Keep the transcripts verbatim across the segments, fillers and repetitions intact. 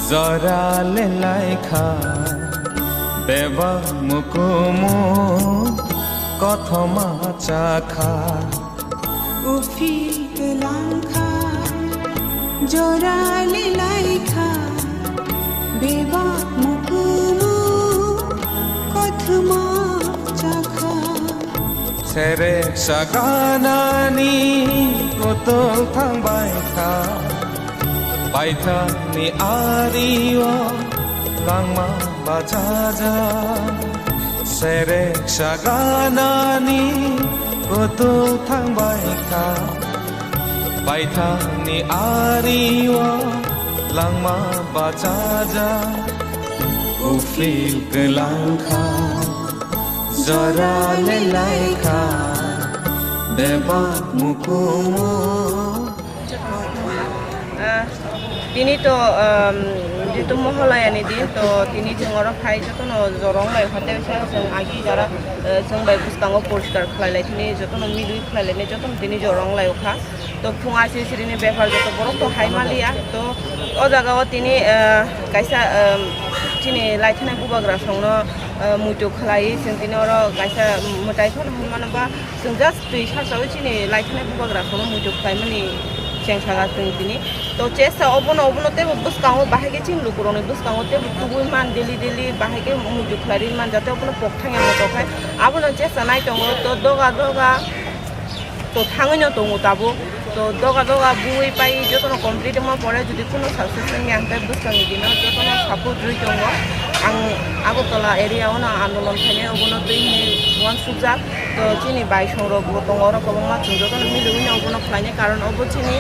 Jora le laikha, bebak mukumu kothoma chakha. Uphil kwlangkha, jora le laikha, bebak mukumu kothoma chakha. Serek saganani kotok thangbai kha. Paithakni ario langma bachajak. Serek saganani kotok thangbai kha. Paithakni ario langma bachajak. Uphil kwlangkha, jora le laikha, bebak mukumu. Ah, tini to, um, jitu Mohalayani din, to tini chwng oro phai jotono jorong lai hotel sa chwng agi jara, eh, chwng bai bwskango poriskar khlai lai, tini jotono milwi khlai lai, jotono tini jorong lai kha. To phung aisiri sirini bepar joto borok to hai maliya. To o jaga o tini, eh, kaisa, eh, chini laithana bubagra songno, eh, muitu khlai chwng tini oro kaisa mwtai phano hwnmano ba chwng just twi sasawi chini laithana bubagra songno muitu khlaimani chengsaga chwng tini. To chesa obono, obono teibo bwskango bahai khe chini lukurokni bwskango teibo tubui man daily daily bahai khe muitu khlai ri man jate obono pok thangya moto khai abono chesa nai tongo. To doga doga to thangwi no tongo tabuk. To doga doga bui pai jotono complete wngma pore jodi kuno success wngya hwnkhe bwskangni dino jotono support rwi tongo. Ang Agartala area o no andolon khainai obono twi hinwi uansukjak. To chini bai songrok bo tongo oro kwbangma chwng jotono milwi no obono khlainai karon obo chini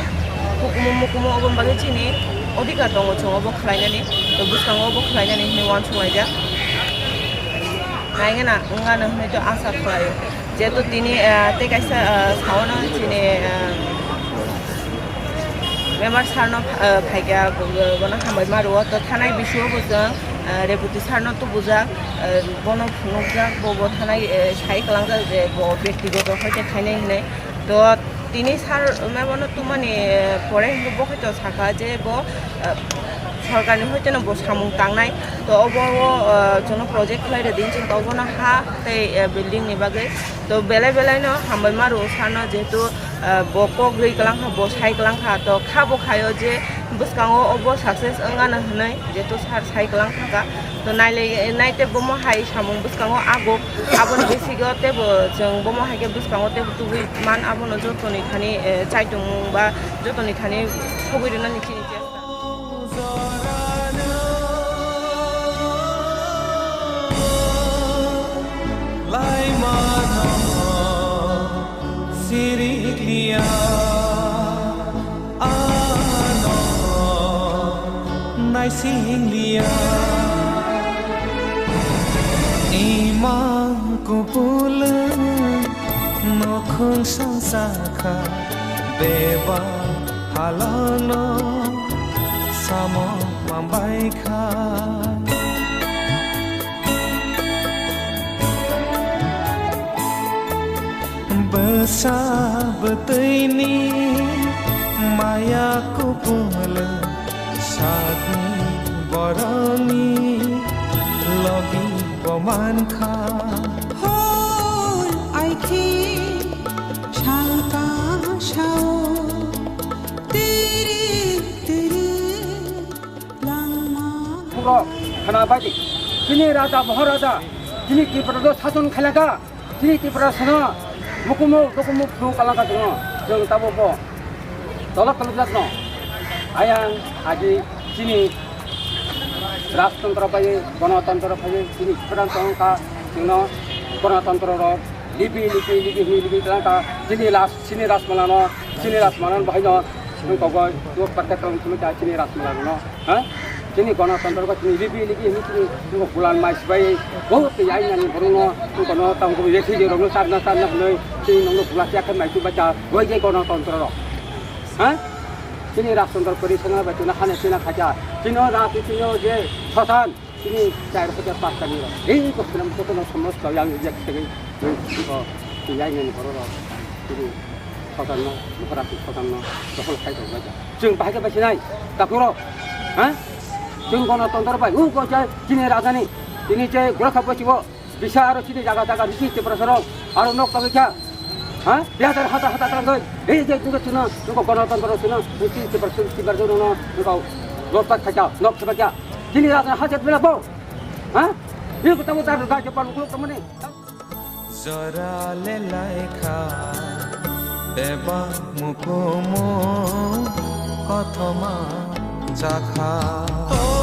hukumu mukumu obo bagwi chini odhikar tongo chwng obo khlainani. To bwskango obo khlainani hinwi uansuk laijak. Naigena wngano hinwi to asa khlaio. Jehetu tini, ah, tei kaisa, ah, saono chini, ah, member sir no, ah, phaikha, bo-, bo-, bono hambai ma rwo. To thanai bisingo bo chwng, ah, Reboti sir no tubujak, ah, bono phunukjak, bo, bo thanai, eh, sai kwlangjak je bo bektigoto hoite khainai hinwi. To tini sir memo no tubumani, eh, pore hinwi bo hoito sakha je bo, ah, sorkarni hoiteno bo samung tangnai. To obo o, ah, jono project khlai rwdi hinwi to obono ha tei, eh, building ni bagwi. To belai belai no hambai ma rwo sir no, jehetu, ah, bo kok rwi kwlang kha, bo sai kwlang kha, to kha bo khaio je bwskango obo success wngano hinwi, jehetu sir sai kwlang kha. To nailai, naite bomo hai samung bwskango ago, aboni bisingo teibo chwng bomo hai khe bwskango teibo tubui man, abono jotoni thani, eh, chaitung ba jotoni thani thogwi rwnani chini chesta. Laimano sirikliya, ano naisingliya. Imang kupulung nokhung sangsakha, beba halano samo mambaikha. Bwsa bwtwini maya kupulung, sakni borokni logi bo mankha. Hor aikhe salka sao, tiri tiri langma. Khoro khana bai di. Chini raja, Maharaja, chini Tripura do sason khailaka. Chini Tiprasano mukumu tukumu phuru kalangka chwngno, chwng tabukbo tolok tolokjakno ayang agi chini rajtantro phaiwi, gonotontro phaiwi, chini Tiprasano wngkha chwngno gonotontro rok libi libi libi hwnwi libi kalangka chini raj, chini rajmalano, chini rajmalano bahaino wngkogoi tuo patta kalong chini rajmalano. Ha? Chini gonotontro ko chini libi libi hini chini nungo bulan mai sibai bo tei ai nani borokno nungo no tang ko yekhi je rokno charna charna hwnwi chini nungo bula siya khe mai tu bacha oi je gonotontro rok. Ha? Chini rajtontro pori sangna bai tuna hane china khacha. Chini o rati chini o je thosan chini chai rok khacha pas kani rok. Ei ko film ko no somos ko yang je segi ko tei ai nani borok rok. Chini thosan no, bukhara tu thosan no, dokhol khai tong bacha. Chwng bahai khe baisinai, takhurok, ha? Chwng Ganatantro bai, o ko je chini rajani, chini je Gorkha bosi o, bisa aro chini jaga jaga bisi Tiprasa rok, aro nok tangwi kha. Ha? Hajar hajar hajar tangwi, ei je chwng chwng, chwng Ganatantro chwng, bisi Tiprasa, Tiprasa no, chwng lotpa kha kha, nok thapa kha. Chini rajani hajat bela bo. Ha? Ni ko tamo tar ga je palu ko tamani. Jora le laikha, bebak mukumu kothoma jakha.